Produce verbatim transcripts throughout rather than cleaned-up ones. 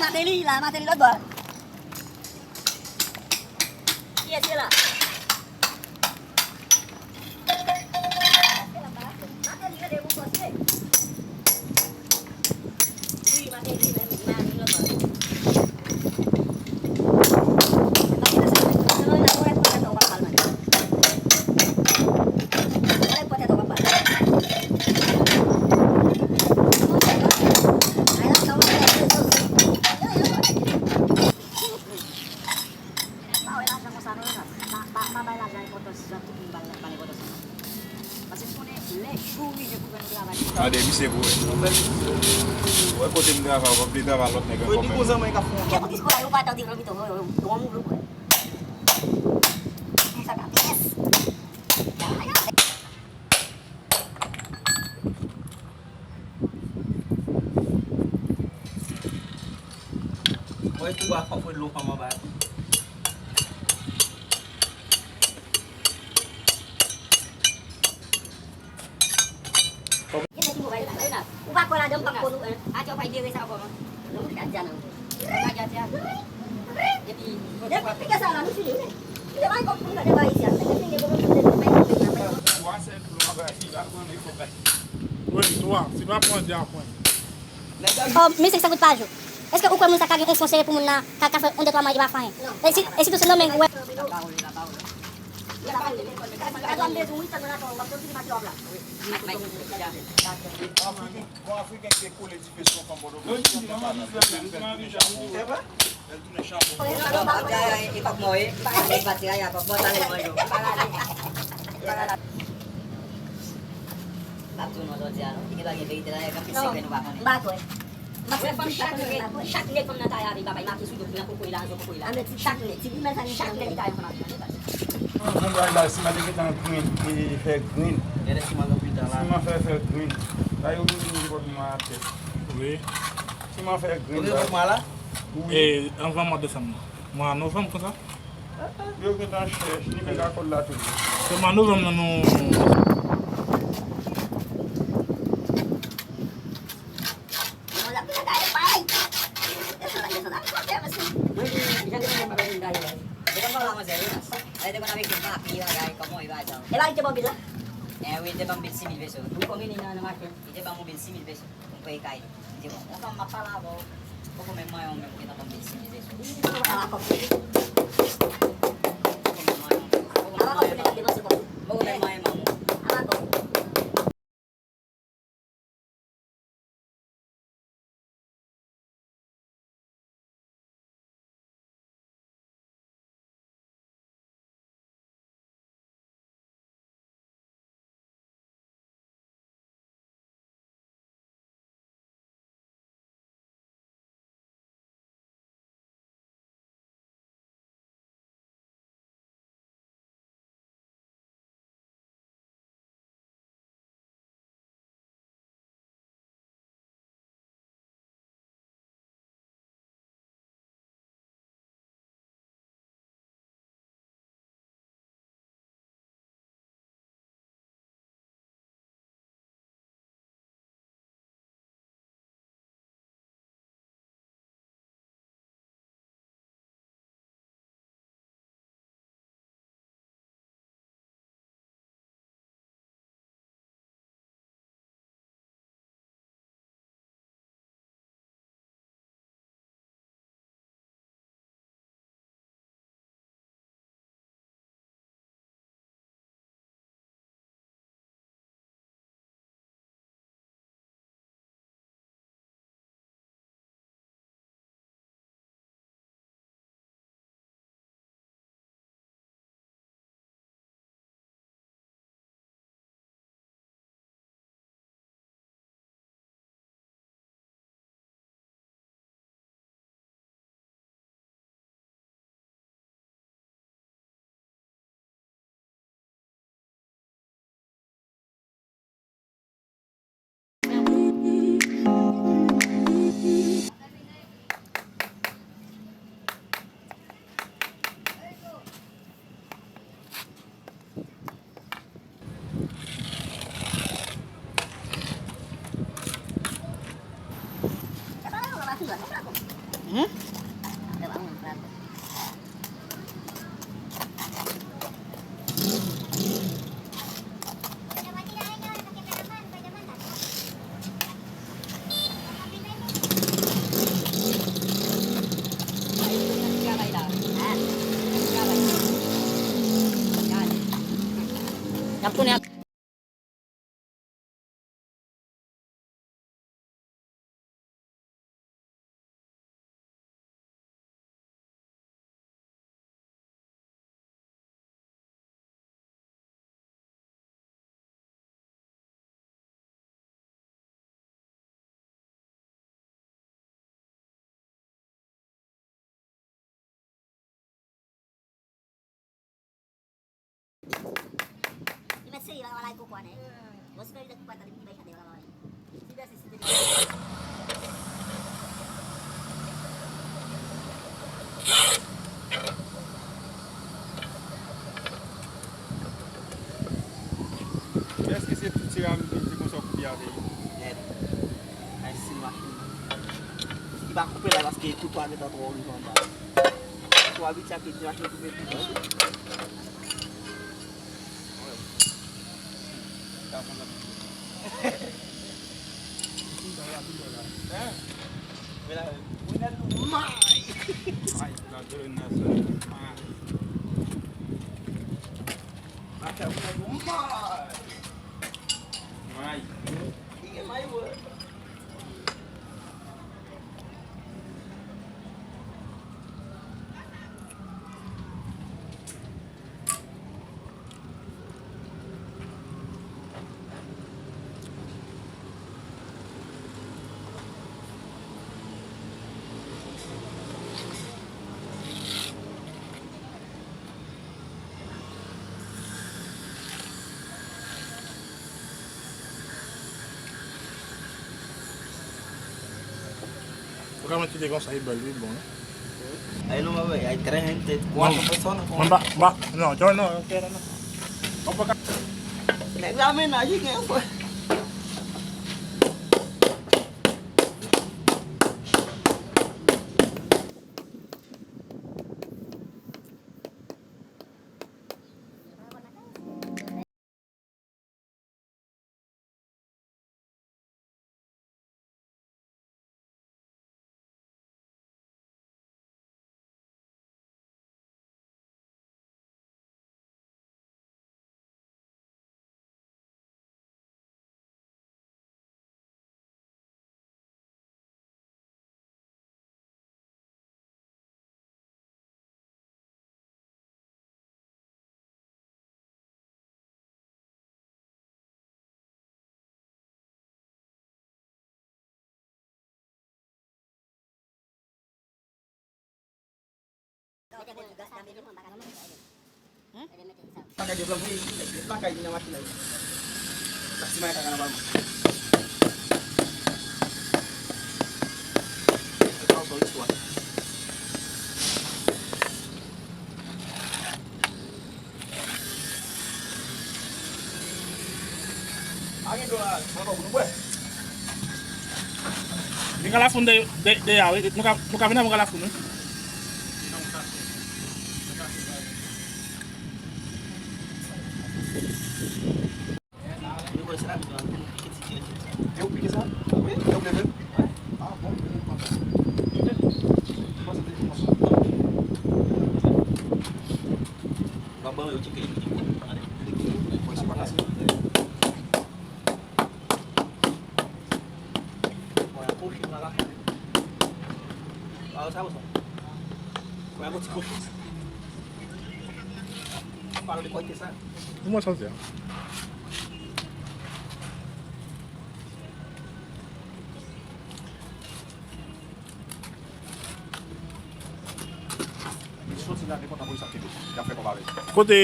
Martelly la, Martelly lòt bò. Kiyès ki la? Martelly, rele pou pòs li. Wi, Martelly, men, men, men, lòt bò. Pa wè lajan konsa non, Jonas. Pa, pa, pa bay lajan enpòtans jan tout moun ba l, ba l enpòtans lan non. Paske m konnen lè jou rive pou fè nou travay. Gade, misye vre. Ou wè kote m travay, w ap vle travay lòt nèg ankò menm. Kèt, ou diskò la, yo pa tande nan mitan, yo, yo, yo, yo, yo, yo. Sa ka pyès. Mwen tou a fò fwe dlo fanm anba. Ou pa kwè ladan m p ap konn ou, en. Atè w pa jere sa ankò, man. Non, gad Diana. Gad Diana. Epi, depi pike sa la, nou fini, wi. Li te bay kòb pou nou fè deba isi a. Li te fini, bon, bon, bon, bon, bon, bon, bon. Wi, twa. Si pa pran di a pwen. Oh, mil senk san goud pa jou. Èske ou kwè moun sa ka gen yon fon sere pou moun nan, ka, ka fè yon de twa mwa li pa fè anyen? E si, e si tou se nonmen, ou wè. Afriken, bon, Afriken ki te kole dife sou yon fanm Pòtoprens, li te fè l tounen chapo. Li p ap mò, wi. Li pati a, li p ap mò, talè l manje w. M ap di w non jodi a, non. Li te pa gen verite la, gen anpil sekrè nou pa konnen. M pa kwè. Wè fanm chak nèg, chak nèg fanm nan taye avè l, papa, li make sou do, nan koko l la, nan zo koko l la. Chak nèg, chak nèg taye fanm avè l. Bon, bon, bagay la, siman te gentan grenn, e fè grenn. Gade siman nan pita la. Siman fè, fè grenn. La yo vin vin pot mwa atè. Wi. Siman fè grenn. Ou te pot mwa la? Wi. E, anvan mwa desanm nan. Mwa novanm konsa? Yo gentan chèch, li menm ak kòl la toujou. Se mwa novanm nan nou. Mwen di, jan de mwen pa bezwen daye. Te konn pale a manzè, wi. Te konn avèk yon papi, bagay, kòman wi, bagay sa. E bagay te ban bil la? Eh wi, te ban bil sis mil peso. Wi, konbyen li nan, nan mache? Li te ban mwen bil sis mil peso. Mwen kwè e kay. Li di, bon, yon fanm m ap pale avè w, poko menm manyen w menm, ou gentan konn vin simize sou. Poko menm manyen w menm. Poko menm manyen manman w. Poko menm manyen manman w. Hmm? Y ap tounen. Li mèt serye, bagay la e koko a nèg. Bon, si fè li tèt koko a, li bay chante, bagay la. Èske se tout se ram vin di konsa w koupe avè yo? Nèt. Ay, si machin nan. Li pa koupe la paske kouto a gentan twò rive anba. Twò abitye ak ti machin koupe pi dous. Hein? Men la, Ronaldo, may! May, Ronaldo, Ronaldo, may. May, Ronaldo, may! May. Li gen may, bro. Ou ka mete konsa, e bèl, wi, bon, wi. Ay, non, baba, ay, trè jente, kwatro persona. Mwen pa, mwen pa, non, yo, non, yo, non. Mwen pa ka. Nèg la mennaj, li gen, bro. Lakay de blan, wi, lakay nan machin la, wi. Taksiman e kaka nan palman. Sa se yon istwa. Vin Kalafoun de, de, de a, wi. Nou ka, nou ka vin avè Kalafoun, wi. Yo pike sa? Wi, yo vle menm. Ah, bon, mwen kontan. Mwen se te konsa. Bon, bon, yo tcheke li, li bon. Bon, se pa fasil. Bon, y a koche la la. Ah, sa, sa. Bon, y a ti koche. Pale de kote sa. Mwen santi a. Li soti la, li kontan pou li sa kenbe. Li ap fè kòb avè l. Kote,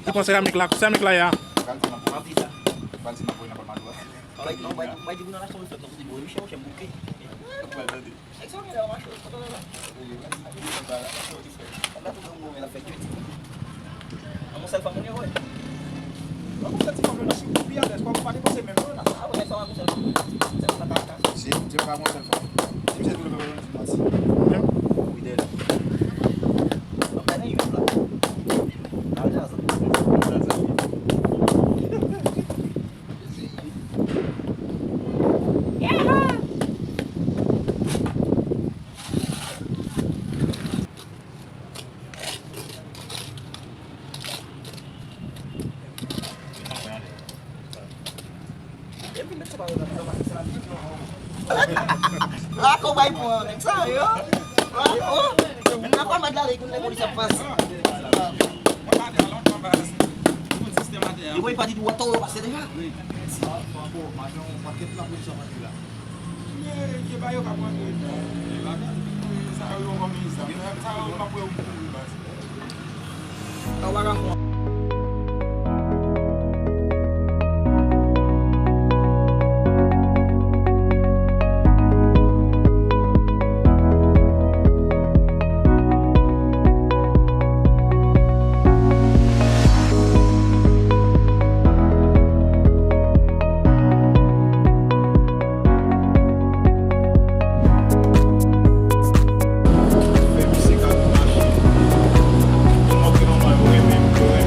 ki pran seramik la? Seramik la ya. Pral di nan pou, pral di nan pou nan palman dwat. Alright, non, bay, bay di pou nan la chanm fèt nan kote bò, Michel, Michel bouke. Pral tande. Èk sa gen la mache, kote la. Pral di nan pou nan la chanm fèt. Gade yon moman la fè kwit. An, yon sèl fanm ou gen, wè. An, yon sèl ti fanm, non, si ou pi alèz, pa, pa depanse menm, non, la. Ah, wè, sa, yon sèl fanm. Sèl fanm, ta, ta. Si, si pa yon sèl fanm. Si misye tou le fanm, di manti. Menm Bay pou nèg sa yo. Oh, m nan pa mad la, lè polis ap pase. Li voye pa di tou, atò yo pase deja. Bon, maten, yon pakèt lapolis ap antre la. Men, ke ba yo ka pran. Sa yo, yo kòm sa. Sa yo, m ap wè yo mouri, baz. Sa w pa ka fè. Fè misye ka mache. Pou montre manman yo renmen m, yo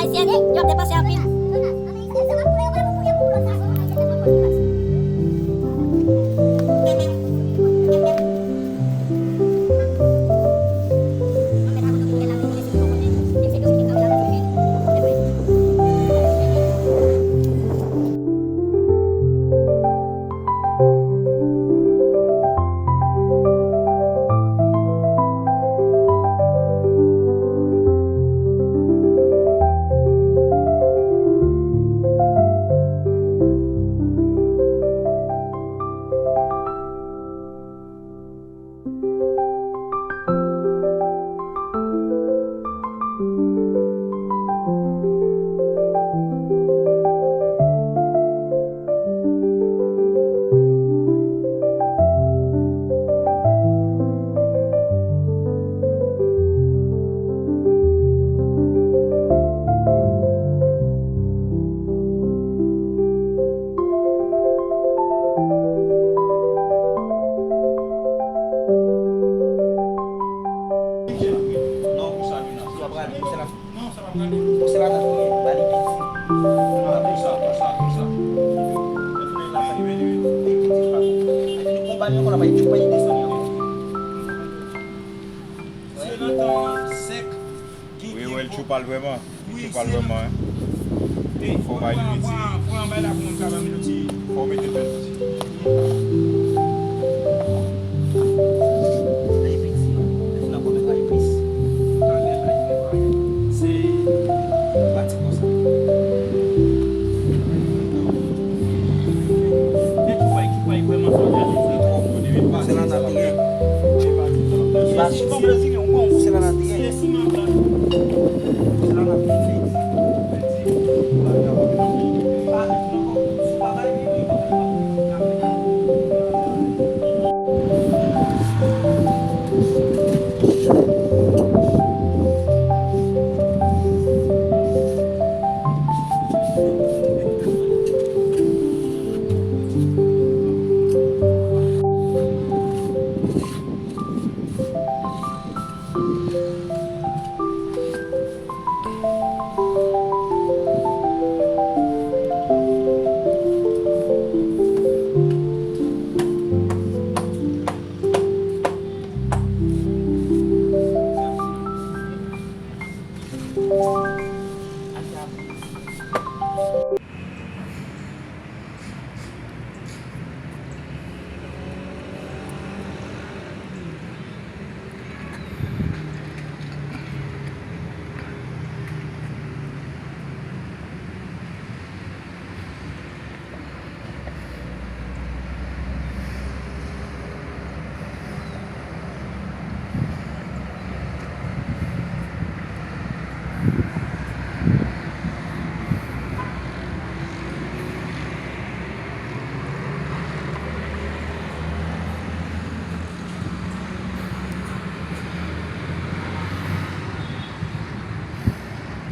Yo ap depanse anpil. Non, pou sa, Minas. Sa pral, pou se la. Non, sa pa prale. Bon, se la nan konnen, ba li piti. Non, pou sa, pou sa, pou sa. Lè founen la, pa li vini. Li piti pa. Epi nou konba li ankò la, pa li, pa li desann li ankò. Se nan tan sèk, gen, wi, gen wè l bon. Tchoupa l vrèman. Wi, tchoupa l vrèman, hein. Fò bay li piti. Pran, pran, pran anba la pou moun ka ba m yon ti. Fò mete l piti.